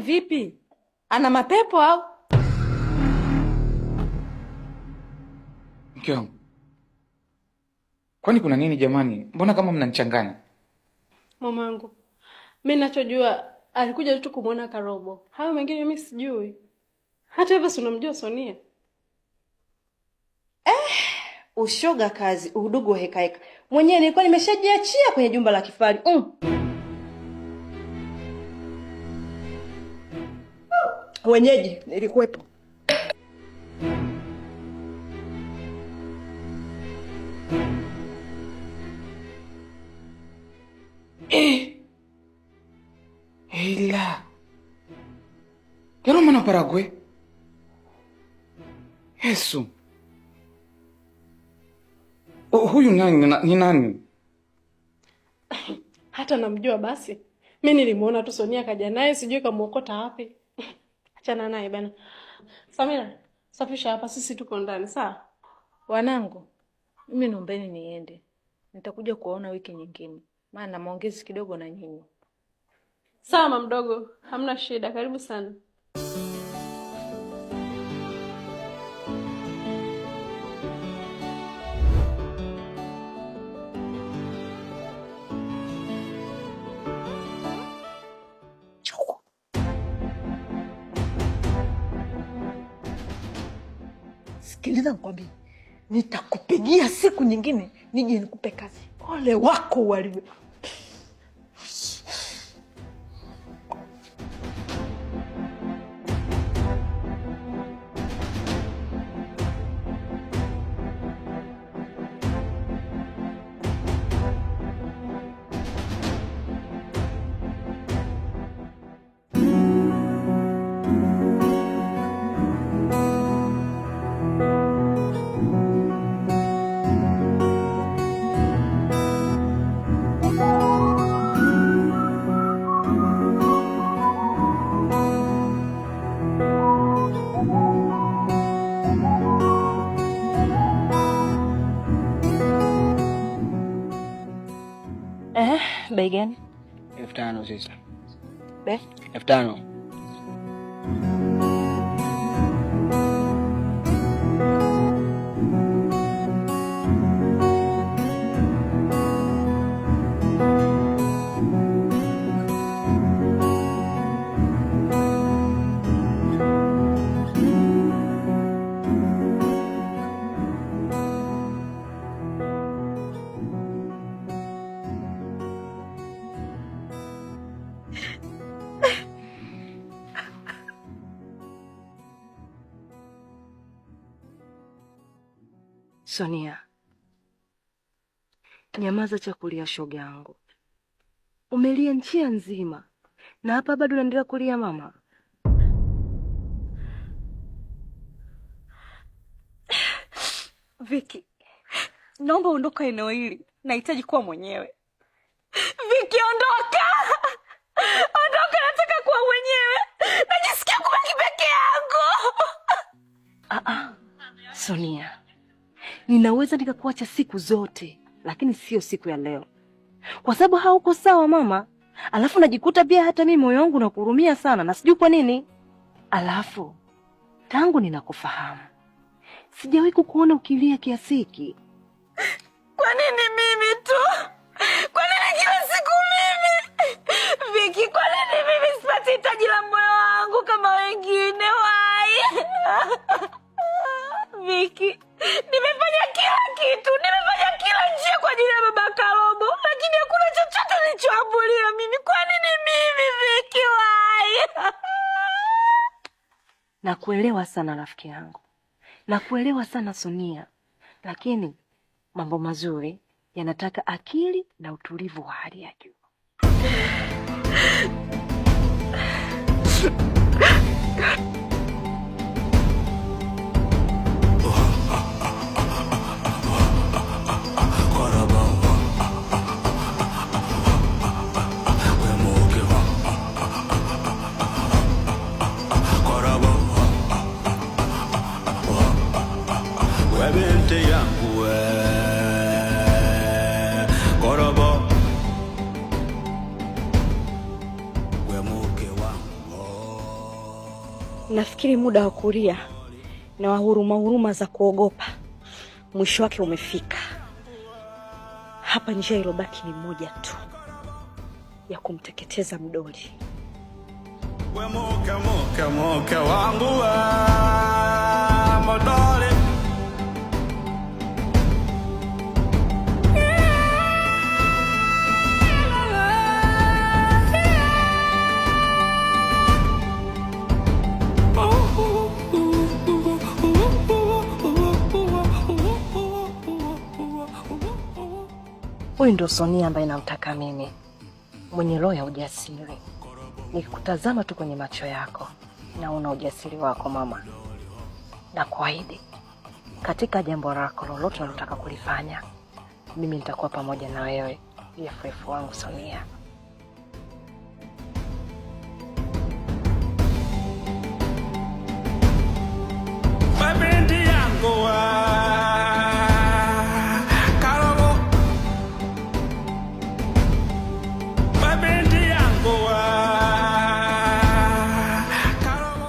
Kwani vipi? Ana mapepo au? Mke wangu, kwani kuna nini jamani? Mbona kama mnanichanganya? Mamangu, mi nachojua alikuja tu kumwona Karobo, hayo mengine mi sijui. Hata hivyo, si unamjua Sonia? Ushoga kazi, udugu wa hekaheka. Mwenyewe nilikuwa nimeshajiachia kwenye jumba la kifahari. Wenyeji nilikuwepo. Eh. Ela. Quiero mano Paraguay. Yesu. Oh, huyu nani ni nani? Hata namjua basi. Mi nilimuona tu Sonia kaja naye, sijui kamuokota wapi. Achana naye bana. Samira, safisha hapa, sisi tuko ndani, sawa? Wanangu, mimi naombeni niende. Nitakuja kuwaona wiki nyingine, maana maongezi kidogo na nyinyi. Sawa mama mdogo, hamna shida, karibu sana. Sikiliza nikwambie, nitakupigia siku nyingine nije nikupe kazi. Ole wako walivyo. Eh, bei gani? 5,000 sasa. Be? 5,000. Sonia, nyamaza cha kulia shoga yangu. Umelia njia nzima na hapa bado unaendelea kulia mama. Viki, naomba ondoka eneo hili, nahitaji kuwa mwenyewe. Viki, ondoka, ondoka, nataka kuwa mwenyewe, najisikia kubaki peke yangu. Ah, ah, Sonia, ninaweza nikakuacha siku zote, lakini sio siku ya leo, kwa sababu hauko sawa mama. Alafu najikuta pia hata mimi moyo wangu nakuhurumia sana, na sijui kwa nini. Alafu tangu ninakufahamu sijawahi kukuona ukilia kiasi hiki. Kwa nini mimi tu? Kwa nini kila siku mimi? Viki, kwa nini mimi sipati hitaji la moyo wangu kama wengine? Wai Viki, nimefanya kila kitu, nimefanya kila njia kwa ajili ya baba Karobo, lakini hakuna chochote nilichoambulia mimi. Kwa nini mimi Viki? Wai Nakuelewa sana rafiki yangu, nakuelewa sana Sonia, lakini mambo mazuri yanataka akili na utulivu wa hali ya juu. We binti yangu we Korobo we mke wangu. Nafikiri muda wa kulia na wa huruma huruma za kuogopa mwisho wake umefika. Hapa njia ilobaki ni moja tu, ya kumteketeza mdoli. We muke muke muke wangu we modole. Huyu ndo Sonia ambaye namtaka mimi, mwenye roho ya ujasiri. Nikikutazama tu kwenye macho yako naona ujasiri wako mama, na kuahidi katika jambo lako lolote unalotaka kulifanya, mimi nitakuwa pamoja na wewe, BFF wangu Sonia. Binti yangu we Karogo. Binti yangu we Karogo.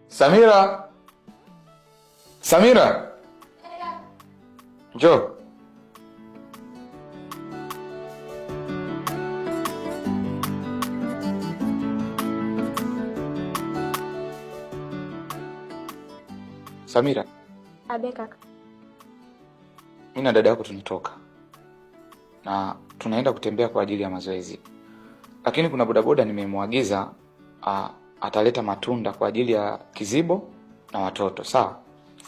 Samira, Samira, njoo. Samira, Abe kaka. mimi na dada yako tunatoka na tunaenda kutembea kwa ajili ya mazoezi, lakini kuna bodaboda nimemwagiza ataleta matunda kwa ajili ya Kizibo na watoto. Sawa?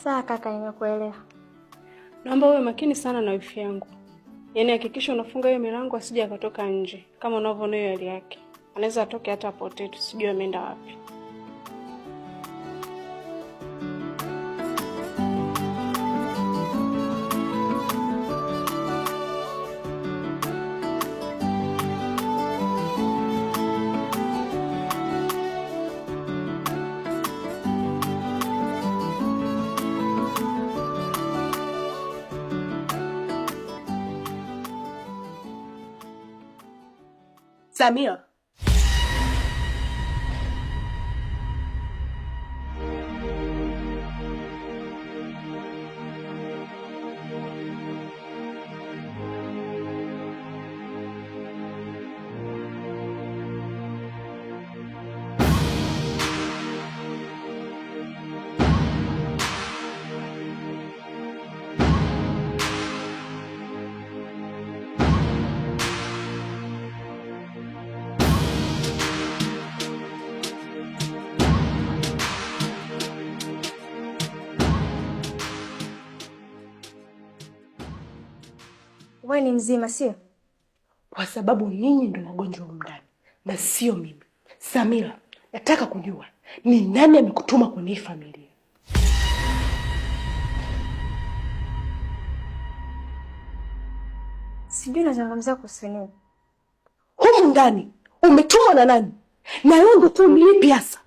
Sawa kaka, nimekuelewa. Naomba uwe makini sana na wifi yangu, yaani hakikisha unafunga hiyo milango asije akatoka nje. Kama unavyoona hiyo hali yake, anaweza atoke hata apotee, tusijue ameenda wapi. Samira, Wewe ni mzima sio? Kwa sababu ninyi ndio wagonjwa humu ndani na sio mimi. Samira, nataka kujua ni nani amekutuma kwenye hii familia? Sijui nazungumzia kuhusu nini. Humu ndani umetumwa na nani? Na lengo tu ni lipi hasa?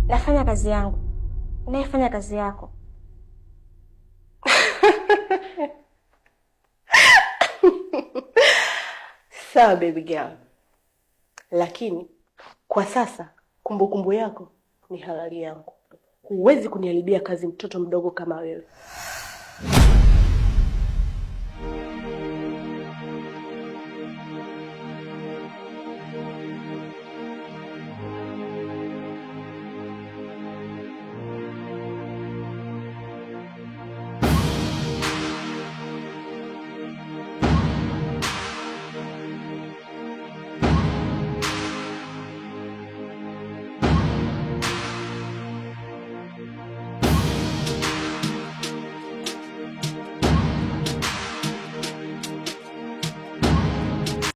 Nafanya kazi yangu, unayefanya kazi yako. Sawa baby girl, lakini kwa sasa kumbukumbu yako ni halali yangu. Huwezi kuniharibia kazi mtoto mdogo kama wewe.